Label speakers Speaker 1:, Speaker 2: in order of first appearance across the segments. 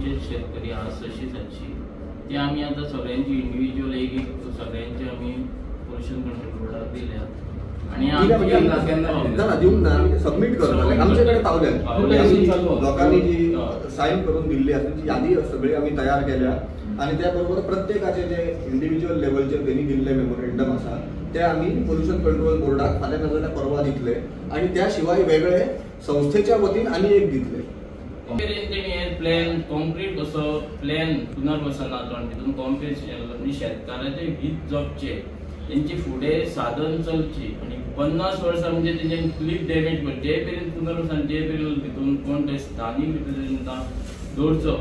Speaker 1: आमचे शेतकरी आहा 600-700 ते आमी आतां सगळ्यांची इंडिविज्युअल एक एक सगळ्यांचे आमी पोल्युशन कंट्रोल बोर्डाक दिल्या आनी
Speaker 2: ना दिवंक ना, आमी सबमीट करतले. आमचे कडेन पावल्या, लोकांनी जी सायन करून दिल्ली आसा ती यादी सगळी आमी तयार केल्या आनी त्या बरोबर प्रत्येकाचे जे इंडिविज्युअल लेवलचेर तेणी दिल्ले मेमोरेंडम आसा ते आमी पोल्युशन कंट्रोल बोर्डाक फाल्यां नाजाल्यार परवा दितले आनी त्या शिवाय वेगळे संस्थेच्या वतीन आनी एक दितले.
Speaker 1: तेणी प्लॅन कॉन्क्रीट कसो प्लॅन पुनर्वसनाचो आनी तितून कॉम्पेन्सेशन शेतकाराचे हित जपचे, तेंची फुडें साधन चलची आनी 50 वर्सां म्हणजे तेंच्यानी क्लिफ डॅमेज जे मेरेन पुनर्वसन जे मेरेन भितून कोण ते स्थानीक रिप्रेझेंटेटिव्ह दवरचो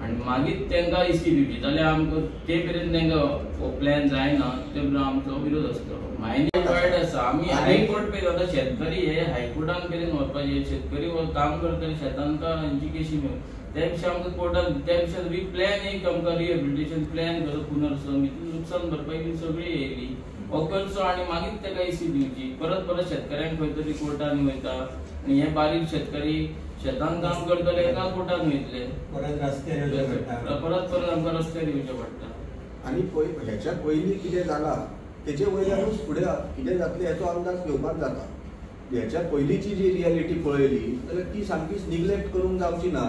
Speaker 1: आनी मागीर तांकां इसी दिवची जाल्यार आमकां ते मेरेन तांकां हो प्लॅन जायना ते मेरेन आमचो विरोध आसतलो. मायनिंग वायट आसा, आमी हायकोर्ट मेरेन आतां शेतकरी हे हायकोर्टान मेरेन वचपाचे, शेतकरी काम करतले शेतांत हेंची केशी मेळूं त्या पेक्षा आमकां कोर्टान त्या पेक्षा प्लॅन एक आमकां रिहेबिलिटेशन प्लॅन करप पुनर्वसन भितून नुकसान भरपाई बी सगळी येयली हो करचो आनी मागीर ताका इसी दिवची. परत परत शेतकऱ्यांक खंय तरी कोर्टान वयता आनी हे बारीक शेतकरी शेतान काम करतले एका कोर्टान वयतले,
Speaker 3: परत रस्त्यार येवचें पडटा,
Speaker 1: परत परत आमकां रस्त्यार येवचें पडटा.
Speaker 2: आनी ह्याच्या पयलीं कितें जालां तेजे वयल्यानूच फुडें कितें जातलें हेचो अंदाज घेवपाक जाता. ह्याच्या पयलींची जी रियलिटी पळयली जाल्यार ती सामकीच निग्लेक्ट करूंक जावची ना,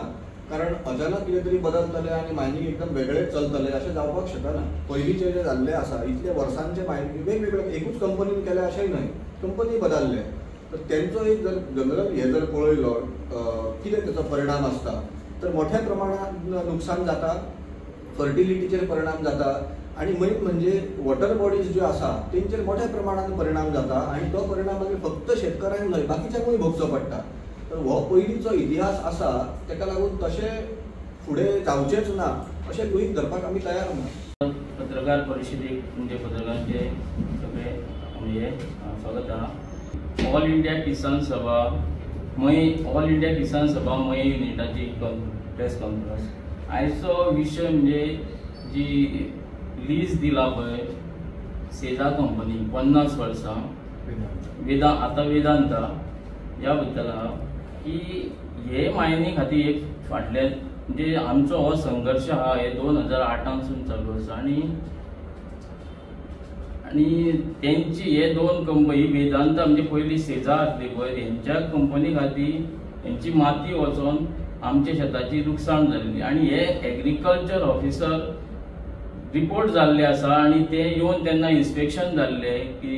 Speaker 2: कारण अचानक कितें तरी बदलतलें आनी मायनींग एकदम वेगळेंच चलतलें अशें जावपाक शकना. पयलींचें जें जाल्लें आसा इतले वर्सांचें मायनींग वेगवेगळे एकूच कंपनीन केलें अशेंय न्हय, कंपनी बदलले तर तेंचो एक जर जनरल हे जर पळयलो कितें तेचो परिणाम आसता तर मोठ्या प्रमाणात नुकसान जाता, फर्टिलिटीचेर परिणाम जाता आनी मेन म्हणजे वॉटर बॉडीज ज्यो आसा तेंचेर मोठ्या प्रमाणात परिणाम जाता आनी तो परिणाम मागीर फक्त शेतकऱ्यांक न्हय बाकीच्यांकूय भोगचो पडटा. तर हो पयलींचो इतिहास आसा तेका लागून तशें फुडें जावचेंच ना अशें गृहीत धरपाक आमी तयार ना.
Speaker 1: पत्रकार परिशदेक तुमचे पत्रकारांचे सगळे म्हणजे स्वागत आहा. ऑल इंडिया किसान सभा मये, ऑल इंडिया किसान सभा मये युनिटाची प्रेस कॉन्फरन्स. आयचो विशय म्हणजे जी लीज दिला पळय सेजा कंपनी 50 वर्सां आतां वेदांता ह्या बद्दल आहा की हे मायनी खातीर एक फाटले म्हणजे आमचो हो संघर्श आहा हे 2008 चालू आसा आनी आनी तेंची हे दोन कंपनी वेदांता म्हणजे पयली सेजा आसली पळय हेंच्या कंपनी खातीर हेंची माती वचोन आमच्या शेताची लुकसाण जाल्ली आनी हे एग्रीकल्चर ऑफिसर रिपोर्ट जाल्ले आसा आनी ते येवन तेन्ना इन्स्पेक्शन जाल्ले की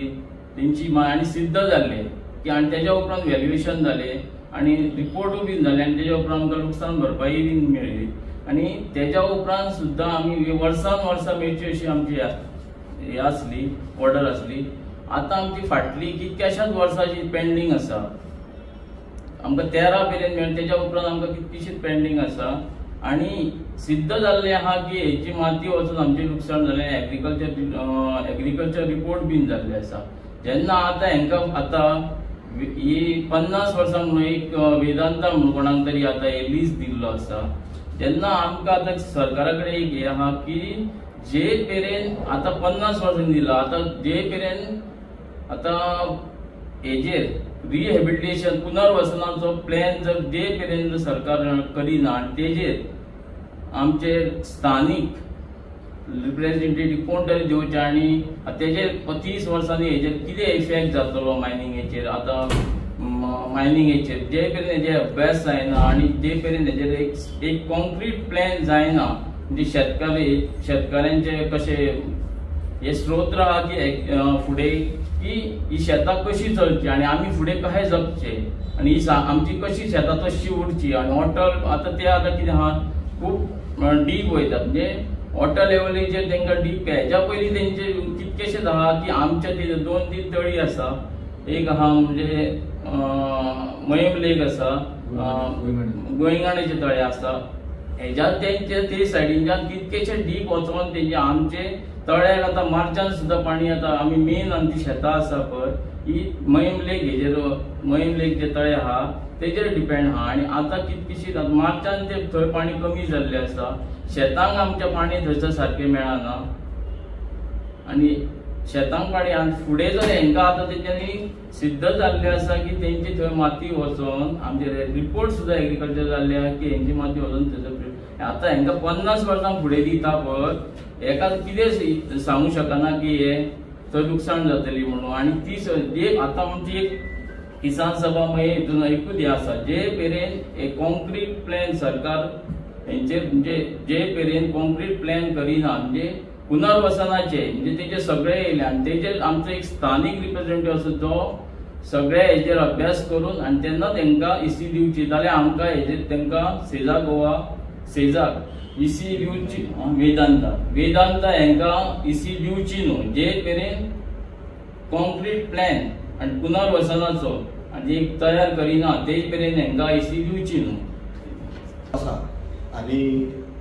Speaker 1: तेंची आनी सिद्ध जाल्ले की आनी तेज्या उपरांत व्हॅल्युएशन जालें आनी रिपोर्टूय बीन जाले आनी तेज्या उपरांत आमकां लुकसाण भरपाई बीन मेळ्ळी आनी तेज्या उपरांत सुद्दां आमी वर्सान वर्सां मेळची अशी आमची हे आसली ऑर्डर आसली. आतां आमची फाटली कितक्याशाच वर्सांची पेंडींग आसा, आमकां 13 मेरेन मेळ्ळी तेज्या उपरांत आमकां कितकीशीच पेंडींग आसा आनी सिद्ध जाल्लें आहा की हेची माती वचून आमचें लुकसाण जालें, एग्रीकल्चर रिपोर्ट बीन जाल्ले आसा. जेन्ना आतां हेंकां आतां ही 50 वर्सां म्हणून एक वेदांता म्हणून कोणाक तरी आतां हे लीज दिल्लो आसा, तेन्ना आमकां आतां सरकारा कडेन एक हें आहा की जे मेरेन आतां 50 वर्सां दिला आतां जे मेरेन आतां हेजेर रिहेबिलिटेशन पुनर्वसनाचो प्लॅन जर जे मेरेन सरकार करिना आनी तेजेर आमचे स्थानीक रिप्रेझेंटेटिव्ह कोण तरी दिवचे आनी तेजेर 30 वर्सांनी हेजेर कितें इफेक्ट जातलो मायनिंगेचेर, आतां मायनिंगेचेर जे मेरेन हेजेर अभ्यास जायना आनी जे मेरेन हेजेर एक कॉन्क्रीट प्लॅन जायना म्हणजे शेतकऱ्यांचे कशे हे स्रोत आहा की फुडें की ही शेतां कशी चलची आनी आमी फुडें कशें जगचें आनी ही आमची कशी शेतां तशी उरची. आनी हॉटल आतां ते आतां कितें आहा खूब डीप वयतात म्हणजे वॉटर लेवलीचेर तांकां डीप हेज्या पयलीं तेंचे कितकेशेच आहा की आमच्या ती 2-3 तळी आसा, एक आहा म्हणजे मयम लेक आसा, गोंयगाणेचे तळे आसा, हेज्या तेंचे ते सायडीनच्यान कितकेशे डीप वचोन तेंचे आमचे तळ्याक आतां मार्चान सुद्दां पाणी येता. आमी मेन आमची शेतां आसा पळय ही मयम लेक हेजेर, मयम लेक जे तळे आहा तेजेर डिपेंड आहा आनी आतां कितकीशी मार्चान ते थंय पाणी कमी जाल्लें आसा, शेतांक आमच्या पाणी थंयसर सारकें मेळना आनी शेतांक पाणी आनी फुडें जर हेंकां आतां तेंच्यांनी सिद्ध जाल्लें आसा की तेंची थंय माती वचोन आमचे रिपोर्ट सुद्दां एग्रीकल्चर जाल्ले आहा की हेंची माती वचोन थंयसर आतां हांकां 50 वर्सां फुडें दिता पळय हेका कितें सांगू शकना की हे थंय लुकसाण जातली म्हणून. आनी ती जे आतां आमची एक किसान सभा मागीर हितून एकूच हें आसा जे मेरेन एक कॉन्क्रीट प्लॅन सरकार हेंचेर म्हणजे जे मेरेन कॉन्क्रीट प्लॅन करिना म्हणजे पुनर्वसनाचे म्हणजे तेजे सगळे येयले आनी तेजेर आमचो एक स्थानीक रिप्रेझेंटेटिव्ह आसा जो सगळे हेजेर अभ्यास करून आनी तेन्ना तेंकां इसी दिवची जाल्यार आमकां हेजेर तेंकां सेजा गोवा सेजाक इसी दिवची वेदांता वेदांता हेंकां इसी दिवची न्हू जे मेरेन कॉन्क्रीट प्लॅन आनी पुनर्वसनाचो आनी एक तयार करिना ते मेरेन हेंकां इसी दिवची न्हू.
Speaker 2: आसा आनी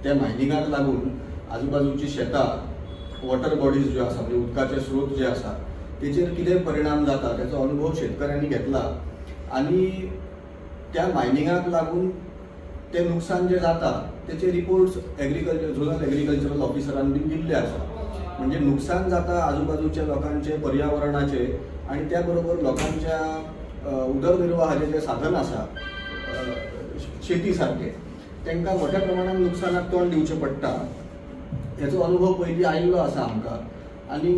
Speaker 2: त्या मायनिंगाक लागून आजूबाजूची शेतां वॉटर बॉडीज ज्यो आसा म्हणजे उदकाचे स्रोत जे आसा तेचेर कितें परिणाम जाता तेचो अनुभव शेतकऱ्यांनी घेतला आनी त्या मायनिंगाक लागून तें नुकसान जें जाता तेचे रिपोर्ट्स एग्रीकल्चर झोनल एग्रीकल्चरल ऑफिसरान बीन दिल्ले आसा. म्हणजे नुकसान जाता आजूबाजूच्या लोकांचे पर्यावरणाचे आनी त्या बरोबर लोकांच्या उदरनिर्वाहाचें जें साधन आसा शेती सारकें तांकां मोठ्या प्रमाणात नुकसानाक तोंड दिवचें पडटा हेचो अनुभव पयलीं आयिल्लो आसा आमकां. आनी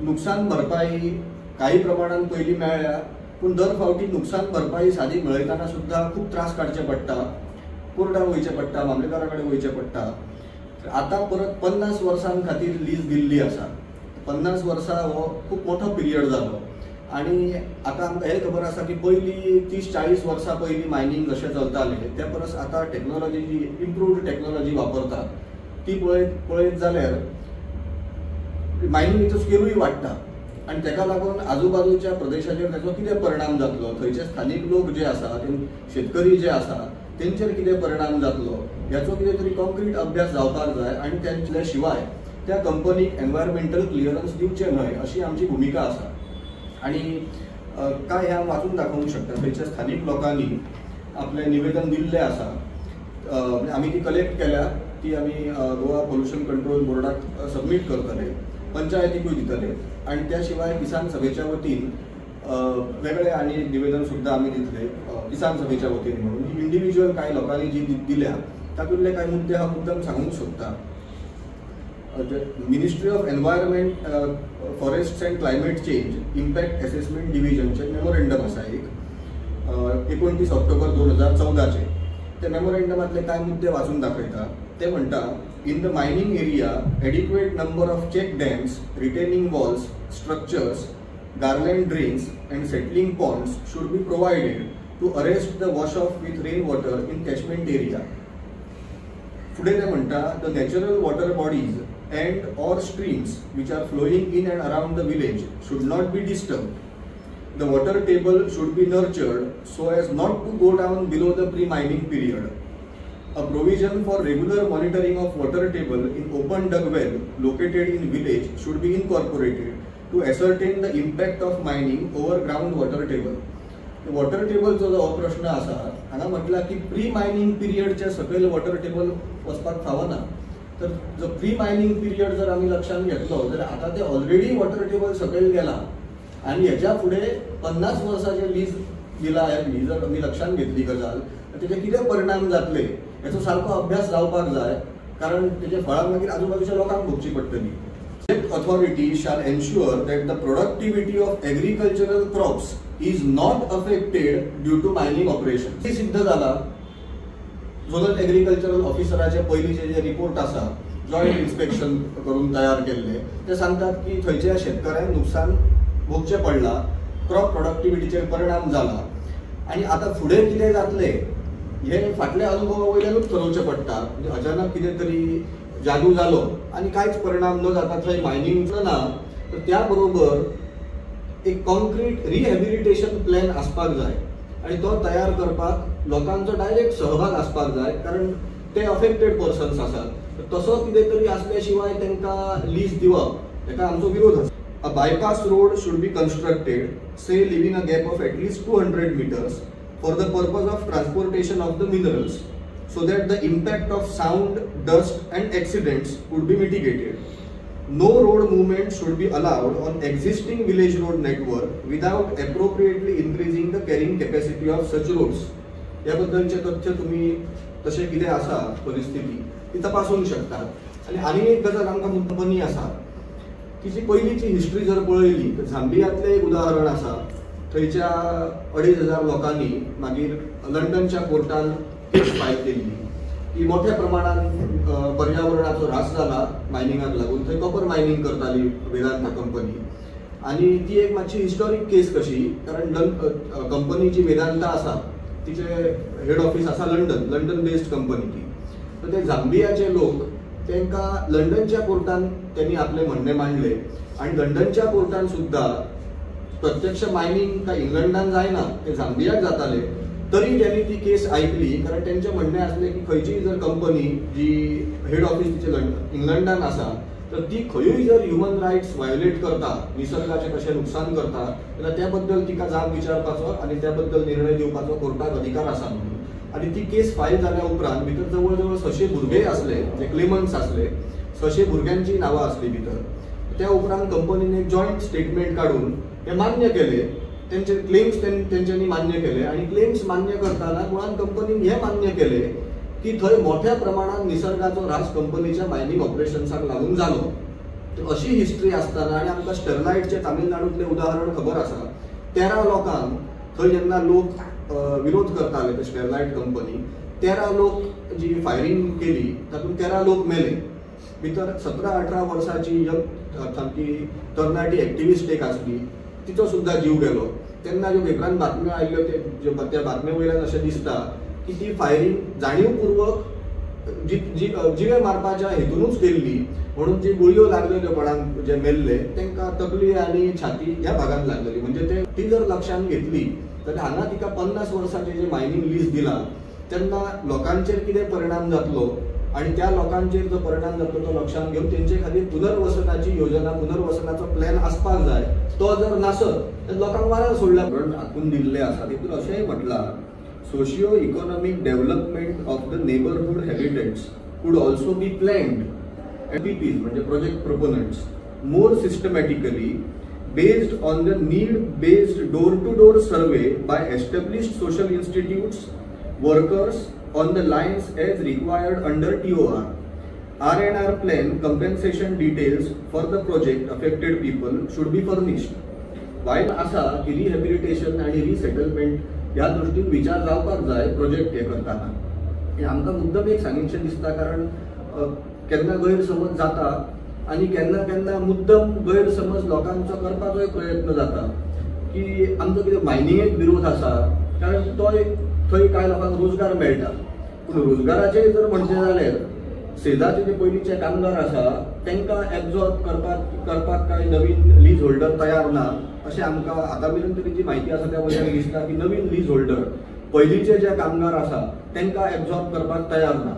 Speaker 2: नुकसान भरपाई काही प्रमाणान पयलीं मेळ्ळ्या पूण दर फावटी नुकसान भरपाई सादी मेळयतना सुद्दां खूब त्रास काडचे पडटा, कोर्टान वयचें पडटा, मामलेदारा कडेन वयचें पडटा. आतां परत 50 वर्सां खातीर लीज दिल्ली आसा. 50 वर्सां हो खूब मोठो पिरियड जालो आनी आतां आमकां हें खबर आसा की पयलीं 30-40 वर्सां पयलीं मायनींग जशें चलतालें त्या परस आतां टॅक्नोलॉजी जी इम्प्रूव्ड टॅक्नोलॉजी वापरतात ती पळयत जाल्यार मायनिंगेचो स्केलूय वाडटा आनी तेका लागून आजूबाजूच्या प्रदेशाचेर तेचो कितें परिणाम जातलो, थंयचे स्थानीक लोक जे आसा शेतकरी जे आसा तेंचेर कितें परिणाम जातलो हेचो कितें तरी कॉन्क्रीट अभ्यास जावपाक जाय आनी तेंच्या शिवाय त्या कंपनीक एनवायरमेंटल क्लियरन्स दिवचें न्हय अशी आमची भुमिका आसा. आनी काय हें हांव वाचून दाखोवंक शकता. थंयच्या स्थानीक लोकांनी आपलें निवेदन दिल्लें आसा, आमी ती कलेक्ट केल्या, ती आमी गोवा पोल्युशन कंट्रोल बोर्डाक सबमीट करतले, पंचायतीकूय दितले आनी त्या शिवाय किसान सभेच्या वतीन वेगळे आनी एक निवेदन सुद्दां आमी दितले किसान सभेच्या वतीन म्हणून. इंडिविज्युअल कांय लोकांनी जी दिल्या तातूंतले कांय मुद्दे हांव मुद्दम सांगूंक सोदता. Ministry of environment forest and climate change impact assessment डिव्हिजनचें memorandum आसा एक 29 ऑक्टोबर 2014. ते मेमोरेंडमांतले कांय मुद्दे वाचून दाखयता. ते म्हणटा, in the mining area adequate number of check dams, retaining walls, structures, garland drains and settling ponds should be provided to arrest the wash off with rain water in catchment area. फुडें ते म्हणटा, the natural water bodies and or streams which are flowing in and around the village should not be disturbed. The water table should be nurtured so as not to go down below the pre mining period. A provision for regular monitoring of water table in open dug well located in village should be incorporated to ascertain the impact of mining over ground water table. Water टेबलचो जो हो प्रश्न आसा हांगा म्हटलां की pre mining पिरियडच्या सकयल water table वचपाक फावना. तर जो प्री मायनींग पिरियड जर आमी लक्षांत घेतलो जाल्यार आतां ते ऑलरेडी वॉटर टेबल सकयल गेला आनी हेच्या फुडें 50 वर्सांचे लीज दिला ही जर आमी लक्षांत घेतली गजाल तर तेजे कितें परिणाम जातले हेचो सारको अभ्यास जावपाक जाय, कारण तेजे फळां मागीर आजूबाजूच्या लोकांक भोगची पडटली. State authority shall ensure that the productivity of agricultural crops is not affected due to mining operation. हे सिद्ध जाला झोनल एग्रीकल्चरल ऑफिसराचे पयलींचे जे रिपोर्ट आसा जॉयंट इन्स्पेक्शन करून तयार केल्ले ते सांगतात की थंयच्या शेतकऱ्यांक नुकसान भोगचें पडलां, क्रॉप प्रोडक्टिविटीचेर परिणाम जाला आनी आतां फुडें कितें जातलें हे फाटल्या अनुभवा वयल्यानूच थरोवचें पडटा. म्हणजे अचानक कितें तरी जादू जालो आनी कांयच परिणाम न जाता थंय मायनींग ना तर त्या बरोबर एक कॉन्क्रीट रिहॅबिलिटेशन प्लॅन आसपाक जाय आनी तो तयार करपाक लोकांचो डायरेक्ट सहभाग आसपाक जाय, कारण ते अफेक्टेड पर्सन्स आसात. तसो कितें तरी आसल्या शिवाय तांकां लीज दिवप हेका आमचो विरोध आसा. A bypass road should be constructed, say leaving a gap of at least 200 meters for the purpose of transportation of the minerals, so that the impact of sound, dust and accidents could be mitigated. No road movement should be allowed on existing village road network without appropriately increasing the carrying capacity of such roads. याबद्दलचे तथ्य तुम्ही तशें कितें आसा परिस्थिती ती तपासूंक शकतात. आनी आनी एक गजाल आमकां कंपनी आसा तिची पयलींची हिस्ट्री जर पळयली तर झांबियांतलें एक उदाहरण आसा. थंयच्या 2500 लोकांनी मागीर लंडनच्या कोर्टान केस फायल केल्ली की मोठ्या प्रमाणात पर्यावरणाचो ऱ्हास जाला मायनिंगाक लागून. थंय कॉपर मायनिंग करताली वेदांता कंपनी आनी ती एक मातशी हिस्टॉरीक केस कशी, कारण कंपनी जी वेदांता आसा तिचे हेड ऑफिस आसा लंडन, लंडन बेस्ड कंपनी ती. तर ते झांबियाचे लोक तांकां लंडनच्या कोर्टान त्यांनी आपले म्हणणें मांडले आनी लंडनच्या कोर्टान सुद्दां प्रत्यक्ष मायनिंग काय इंग्लंडान जायना, ते झांबियाक जाताले, तरी त्यांनी ती केस आयकली. कारण तेंचें म्हणणें आसलें की खंयचीय जर कंपनी जी हेड ऑफिस तिचे इंग्लंडान आसा तर ती खंयूय जर ह्युमन रायट्स व्हायोलेट करता, निसर्गाचें कशें नुकसान करता जाल्यार त्या बद्दल तिका जाब विचारपाचो आनी त्या बद्दल निर्णय दिवपाचो कोर्टाक अधिकार आसा म्हणून. आनी ती केस फायल जाल्या उपरांत भितर जवळ जवळ 600 भुरगे आसले, जे क्लेमन्स आसले, 600 भुरग्यांची नांवां आसली भितर. त्या उपरांत कंपनीन एक जॉयंट स्टेटमेंट काडून हे मान्य केले, तेंचे क्लेम्स तेंच्यांनी मान्य केले. आनी क्लेम्स मान्य करतना मुळान कंपनीन हे मान्य केले की थंय मोठ्या प्रमाणात निसर्गाचो ऱ्हास कंपनीच्या मायनिंग ऑपरेशन्साक लागून जालो. अशी हिस्ट्री आसतना आनी आमकां स्टरलायटचें तामिळनाडूंतलें उदाहरण खबर आसा. 13 लोकांक थंय जेन्ना लोक विरोध करताले ते स्टरलायट कंपनी, 13 लोक जी फायरींग केली तातूंत 13 लोक मेले. भितर 17-18 वर्सांची यंग सामकी तरणाटी एक्टिविस्ट एक आसली, तिचो सुद्दां जीव गेलो. तेन्ना ज्यो पेपरान बातम्यो आयल्यो ते त्या बातमे वयल्यान अशें दिसता की ती फायरींग जाणीवपूर्वक जिवे मारपाच्या हेतूनच केल्ली, म्हणून जी गुळयो लागलेल्यो कोणाक जे मेल्ले तांकां तकली आनी छाती ह्या भागान लागलेली. म्हणजे ते ती जर लक्षांत घेतली जाल्यार हांगा तिका 50 वर्सांचे जे मायनिंग लीज दिला तेन्ना लोकांचेर कितें परिणाम जातलो आनी त्या लोकांचेर जो परिणाम जातलो तो लक्षांत घेवन तेंचे खातीर पुनर्वसनाची योजना, पुनर्वसनाचो प्लॅन आसपाक जाय. तो जर नासत तर लोकांक वाऱ्यार सोडल्या. धोरण आखून दिल्लें आसा तितून अशेंय म्हटलां, socio economic development of the neighbourhood habitats could also be planned PPs म्हणजे project proponents more systematically based on the need based door to door survey by established social institutes workers on the lines as required under TOR. R&R plan compensation details for the project affected people should be furnished. While आसा की rehabilitation आनी resettlement ह्या दृश्टीन विचार जावपाक जाय project हे करतना. आमकां मुद्दम एक सांगीनशें दिसता, कारण केन्ना गैरसमज जाता आनी केन्ना केन्ना मुद्दम गैरसमज लोकांचो करपाचोय प्रयत्न जाता की आमचो कितें मायनिंगेक विरोध आसा, कारण तोय थंय कांय लोकांक रोजगार मेळटा. पूण रोजगाराचेर जर म्हणचें जाल्यार सेजाचे जे पयलींचे कामगार आसा तांकां एब्जॉर्ब करपाक कांय नवीन लीज होल्डर तयार ना अशें आमकां आतां मेरेन तरी जी म्हायती आसा त्या वयल्यान दिसता की नवीन लीज होल्डर पयलींचे जे कामगार आसा तांकां एब्जॉर्ब करपाक तयार ना.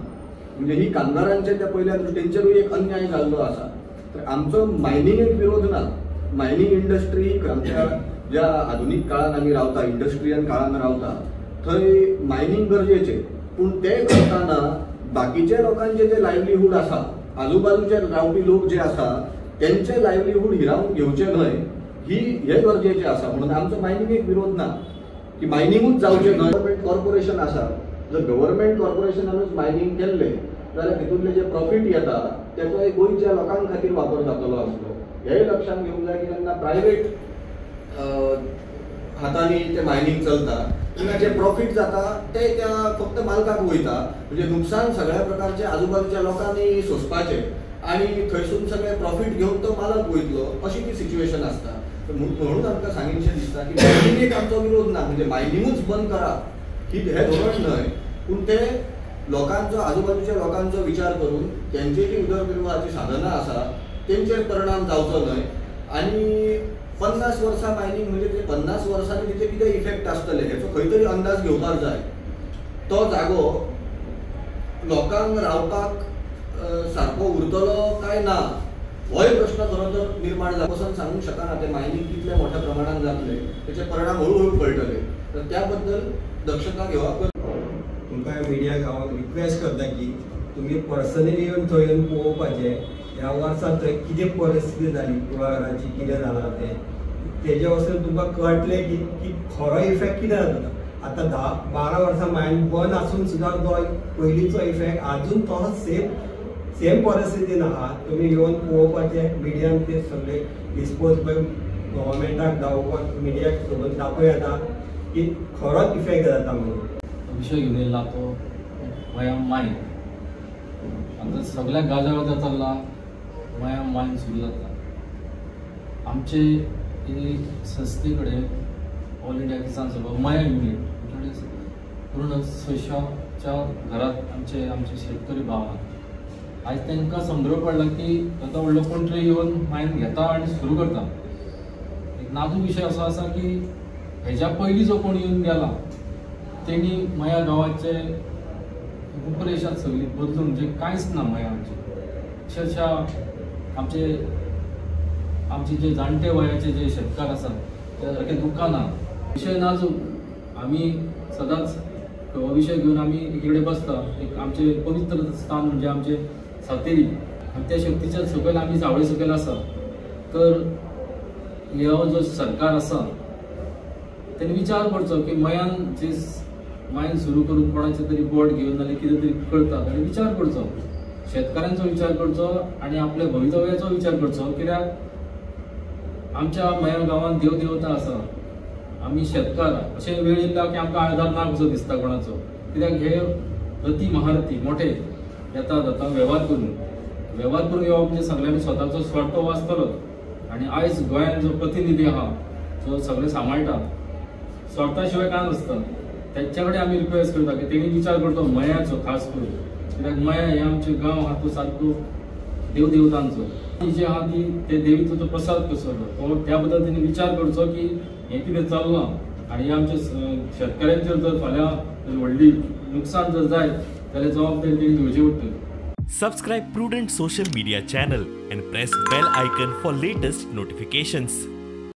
Speaker 2: म्हणजे ही कामगारांचे त्या पयल्या दृश्टींचेरूय एक अन्याय जाल्लो आसा. तर आमचो मायनिंगेक विरोध ना. मायनिंग इंडस्ट्री आमच्या ज्या आधुनीक काळान आमी रावता, इंडस्ट्रियल काळान रावता, थंय मायनिंग गरजेचें, पूण तें करतना बाकीच्या लोकांचे जे लायवलीहूड आसा, आजूबाजूचे रावपी लोक जे आसा तेंचे लायवलीहूड हिरावन घेवचे न्हय, ही हे गरजेचें आसा. म्हणून आमचो मायनिंगेक विरोध ना की मायनिंगूच जावचें न्हय. गव्हर्मेंट कॉर्पोरेशन आसा, जर गव्हर्मेंट कॉर्पोरेशनानूच मायनिंग केल्लें जाल्यार तितूंतलें जे प्रॉफीट येता तेचो एक गोंयच्या लोकां खातीर वापर जातलो आसलो. हेंय लक्षांत घेवंक जाय की जेन्ना प्रायवेट हातांनी तें मायनिंग चलता तेन्ना जे प्रॉफीट जाता ते त्या फक्त मालकाक वयता, म्हणजे नुकसान सगळ्या प्रकारचे आजूबाजूच्या लोकांनी सोंसपाचें आनी थंयसून सगळें प्रॉफीट घेवन तो मालक वयतलो, अशी ती सिच्युएशन आसता. म्हणून आमकां सांगीनशें दिसता की मायनिंगेक आमचो विरोध ना, म्हणजे मायनिंगूच बंद करा ही हें धोरण न्हय, पूण ते लोकांचो आजूबाजूच्या लोकांचो विचार करून तेंची जी उदरनिर्वाहाची साधनां आसा तेंचेर परिणाम जावचो न्हय. आनी 50 वर्सां मायनिंग म्हणजे ते 50 वर्सांनी तिचे कितें इफेक्ट आसतले हेचो खंय तरी अंदाज घेवपाक जाय. तो जागो लोकांक रावपाक सारको उरतलो काय ना होय प्रश्न खरो तर निर्माण जाला. पसून सांगूंक शकना ते मायनिंग कितल्या मोठ्या प्रमाणान जातले तेचे परिणाम हळूहळू कळटले, तर त्या बद्दल दक्षता घेवप.
Speaker 3: तुमकां मिडिया हांव रिक्वेस्ट करता की तुमी पर्सनली येवन थंय येवन पळोवपाचें ह्या वर्सा थंय कितें परिस्थिती जाली, कुळागराची कितें जालां तें, तेजे वचून तुमकां कळटलें की खरो इफेक्ट कितें जाता. आतां 10-12 वर्सां मायन बंद आसून सुद्दां तो पयलींचो इफेक्ट आजून तसोच सेम परिस्थितीन आहा. तुमी येवन पळोवपाचें, मिडियान ते सगळे डिस्पोज पळय गव्हर्मेंटाक दाखोवपाक, मिडियाक सोबत दाखोवं येता की खरोच इफेक्ट जाता म्हणून.
Speaker 1: विशय घेवन येयला तो मया मायन. आतां सगळ्या गाजा चल्ला मया मायन सुरू जाता. आमचे संस्थे कडेन ऑल इंडिया किसान सभा मया युनिट पूर्ण 600च्या घरात आमचे आमचे शेतकरी भाव आहात. आयज तांकां संदर्भ पडला की आतां व्हडलो कोण तरी येवन मायन घेता आनी सुरू करता. एक नाजूक विशय असो आसा की हेज्या पयलीं जो कोण येवन गेला तेणी मया गांवाचे उपरेशात सगळी बदलून म्हणजे कांयच ना मया आमचे. अक्षरशः आमचे आमचे जे जाणटे वयाचे जे शेतकार आसात ते सारके दुख्खान आहा. विशय नाजूक, आमी सदांच हो विशय घेवन आमी एकीकडे बसता. एक आमचे पवित्र स्थान म्हणजे आमचे सातेरी आनी त्या शक्तीच्या सकयल आमी सावळे सकयल आसा. तर हो जो सरकार आसा तेणी विचार करचो की मयान जे मायन सुरू करून कोणाचें तरी बोट घेवन जाल्यार कितें तरी करतात आनी विचार करचो, शेतकारांचो विचार करचो आनी आपल्या भवितव्याचो विचार करचो. कित्याक आमच्या मया गांवांत देव देवता आसा, आमी शेतकार अशें वेळ येयला की आमकां आधार ना कसो दिसता कोणाचो. कित्याक हे रती महारथी मोठे येतात आतां वेव्हार करून येवप म्हणजे सगळ्यांनी स्वताचो स्वार्थ वाचतलोच. आनी आयज गोंयांत जो प्रतिनिधी आहा जो सगळें सांबाळटा स्वार्था शिवाय कांय नासता, तेंच्या कडेन आमी रिक्वेस्ट करता की तेणी विचार करचो मयाचो खास करून. कित्याक मया हे आमचे गांव आहा तो सारको देव देवतांचो, ती जी आहा ती ते देवीचो तो प्रसाद कसो तो त्या बद्दल तेणी विचार करचो की हें कितें चल्लां आनी आमच्या शेतकऱ्यांचेर जर फाल्यां व्हडली नुकसान जर जायत जाल्यार जबाबदारी तेणी घेवची पडटली.
Speaker 4: Subscribe Prudent social media channel and press bell icon for latest notifications.